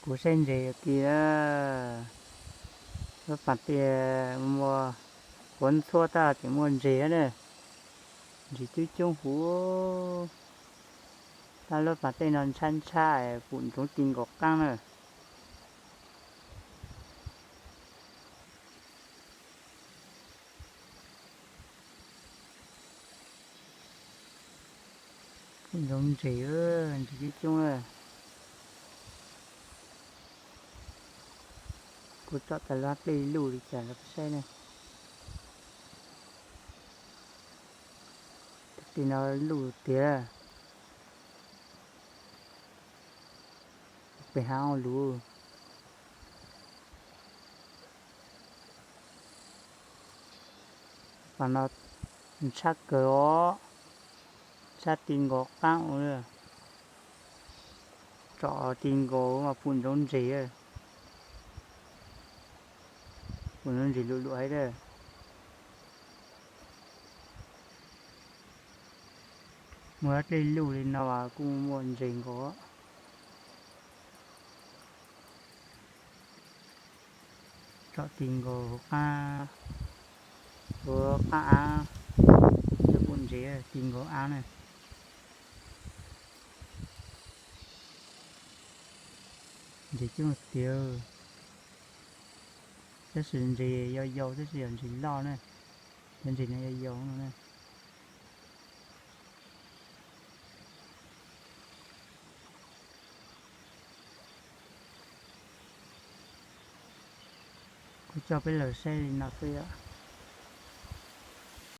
Kuv saib ntses kiag, lub pas tej muaj quav ntxhuab tag ces muaj ntses na. Ntses coob coob huv. Tab lub pas tej no ntshab ntshab, pum ntsoov ti nkaus qaab na. Pum ntsoov ntses, ntses coob coob. Kuv tsom tas lub dlej luj li cas rau peb saib na. Tej no luj tiag. Pem hav luv. Pas no ntshab kawg os, ntshab ti nkaus qaab ua. Tsom ti nkaus mas pum ntsoov ntses, pum ntsoov ntses luj luj heev. Muaj dlej luj li no kuj muaj ntses nkaus. Tsom ti nkaus, ua qaab aab, tej pum ntses ti nkaus aab na. Ntses coob tiag, tab sis ntses yau yau tab sis yog ntses loj na, cov ntses no yau yau no na. Kuv coj peb los saib li no xwb.